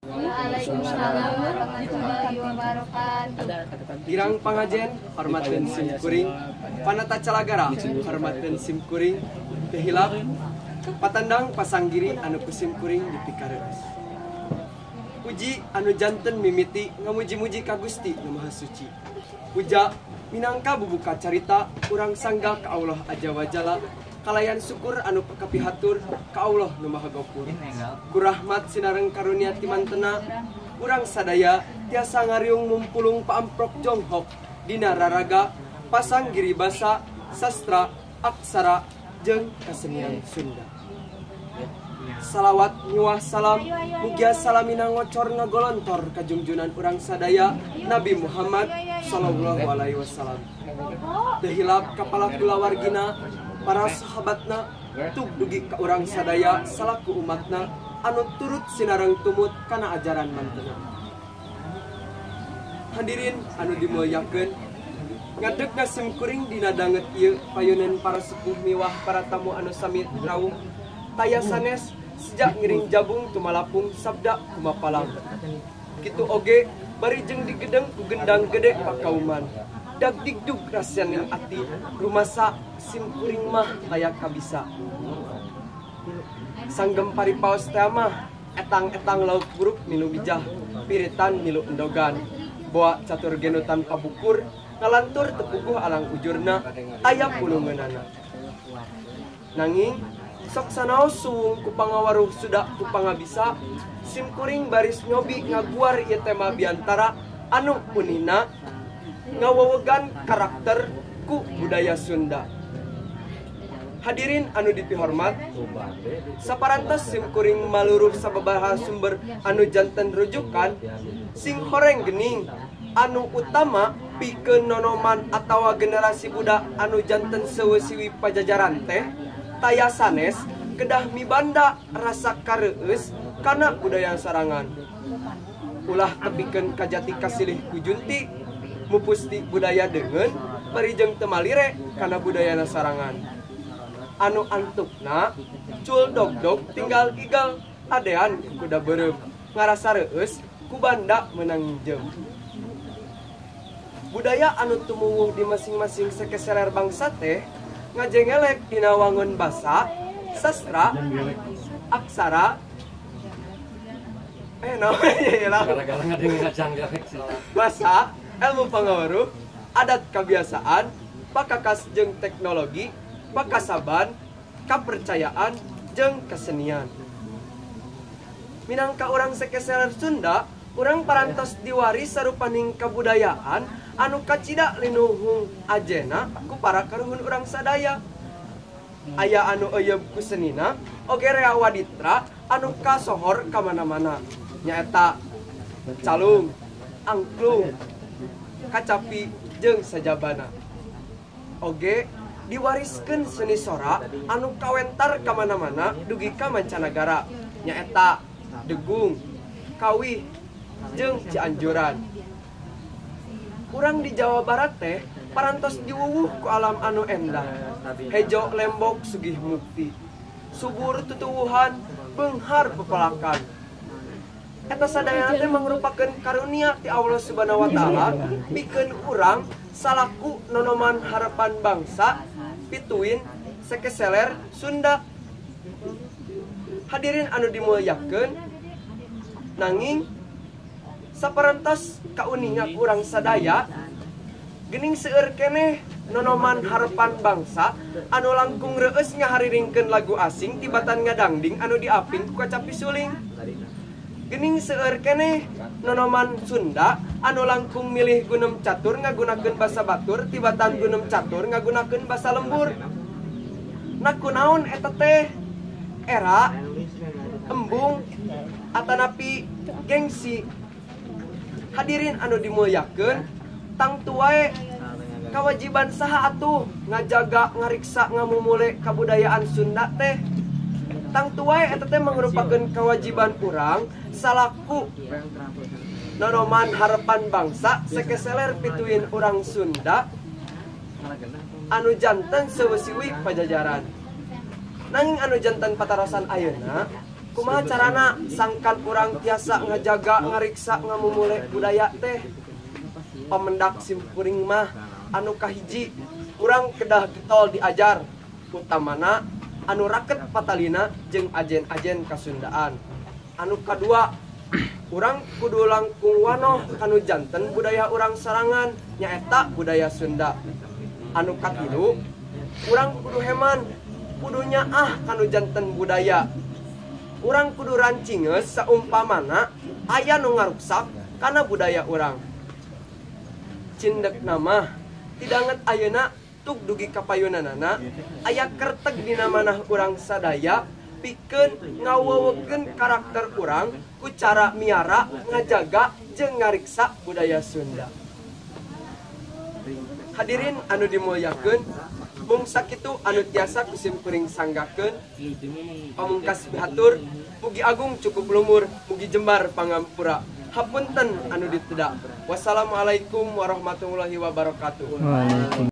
Waalaikumsalam warahmatullahi wabarakatuh. Girang pangajen hormatkeun sim kuring, panata calagara hormatkeun sim kuring, teu hilap patandang pasanggiri anu ku sim kuring dipikareus. Puji anu janten mimiti ngamuji-muji ka Gusti Nu Maha Suci. Puja minangka bubuka carita urang sangga ka Allah aja wajala kalayan syukur anu kapihatur ka Allah Nu Maha Gopur. Ku rahmat sinareng karunia timantena urang sadaya tiasa ngariung mumpulung paamprok jonghok dina raraga pasang giri basa sastra aksara jeung kasenian Sunda. Salawat nyuah salam mugia salamina ngocor ngagolontor kajungjunan urang sadaya Nabi Muhammad sallallahu alaihi wasallam. Teu hilap kapala kulawargina para sahabatna tug dugi ka urang sadaya salaku umatna anu turut sinareng tumut kana ajaran mantena. Hadirin anu dimulyakeun, ngadegna sim kuring dina danget ieu payunan para sepuh miwah para tamu anu sami rawuh taya sanes sejak ngiring jabung tumalapung sabda kumapalang. Kitu oge bari jeung digedeng ku gendang gede pakauman. Dag digdug rasianing ati rumasa sim kuring mah taya kabisa. Sanggem paripaos teh mah etang-etang lauk buruk milu bijah, piritan milu endogan. Boa catur genutan pabukur ngalantur tepuguh alang ujurna aya pulungeunana. Nanging sok sanaos suwung ku pangawaruh suda ku pangabisa sim kuring baris nyobi ngaguar ieu tema biantara anu unina ngawewegan karakter ku budaya Sunda. Hadirin anu dipihormat, saparantos sim kuring maluruh sababaraha sumber anu janten rujukan sing horeng gening anu utama pikeun nonoman atawa generasi budak anu janten seuweusiwi pajajaran teh taya sanes kedah mibanda rasa kareueus kana budaya sarangan. Ulah tepikeun kajati kasilih ku junti mupusti budaya deungeun bari jeung teu malire kana budayana sarangan. Anu antukna cul dogdog tinggal igal adean kuda beureum ngarasa reueus ku banda meunang nginjem. Budaya anu tumuwuh di masing-masing sekeseler bangsa teh ngajengelek dina wangun basa, sastra, aksara, basa, ilmu pangaweruh, adat kebiasaan, pakakas jeung teknologi, pakasaban, kapercayaan, jeung kesenian. Minangka urang sekeseler Sunda, urang parantos diwaris sarupaning kabudayaan anu kacida linuhung ajena ku para karuhun urang sadaya. Aya anu euyeub ku senina, oge rea waditra anu kasohor ka mana-mana. Nyaeta calung, angklung, kacapi jeung sajabana. Oge diwariskeun seni sora anu kawentar ka mana-mana dugi ka mancanagara. Nyaeta degung, kawih, jeung Cianjuran. Urang di Jawa Barat teh parantos diwuwuh ku alam anu endah. Hejo lembok sugih mukti, subur tutuwuhan, beunghar pepelakan. Eta sadayana teh mangrupakeun karunia ti Allah Subhanahu wa taala pikeun urang salaku nonoman harapan bangsa pituin sekeseler Sunda. Hadirin anu dimulyakeun, nanging saparantos kauninga urang sadaya geuning seueur keneh nonoman harapan bangsa anu langkung reueus ngahariringkeun lagu asing tibatan ngadangding anu diaping ku kacapi suling. Geuning seueur keneh nonoman Sunda anu langkung milih gunem catur ngagunakeun basa batur tibatan gunem catur ngagunakeun basa lembur. Nah kunaon eta teh? Era, embung, atanapi gengsi. Hadirin anu dimulyakeun, tangtu wae kawajiban saha atuh ngajaga, ngariksa, ngamumule kabudayaan Sunda teh. Tangtu wae eta teh mangrupakeun kewajiban urang salaku nonoman harapan bangsa sekeseler pituin urang Sunda anu janten seuweusiwi pajajaran. Nanging anu janten patarosan ayeuna Kumaha carana sangkan urang tiasa ngajaga ngariksa ngamumule budaya teh? Pamendak simkuring mah anu kahiji urang kedah getol diajar, utamana anu raket patalina jeung ajen-ajen kasundaan. Anu kadua, urang kudu langkung wanoh kanu janten budaya urang sarangan nyaeta budaya Sunda. Anu katilu, urang kudu heman, kudu nyaah kanu janten budaya. Urang kudu rancingeus saumpamana aya nu ngaruksak kana budaya urang. Cindek nama tidanget ayeuna tug dugi kapayunanana aya kerteg dina manah urang sadaya pikeun ngawewekeun karakter urang ku cara miara ngajaga jeung ngariksa budaya Sunda. Hadirin anu dimulyakeun, mung sakitu anu tiasa ku simkuring sanggakeun. Pamungkas bihatur, mugi agung cukup lumur, mugi jembar pangampura. Hapunten anu ditedak. Wassalamualaikum warahmatullahi wabarakatuh.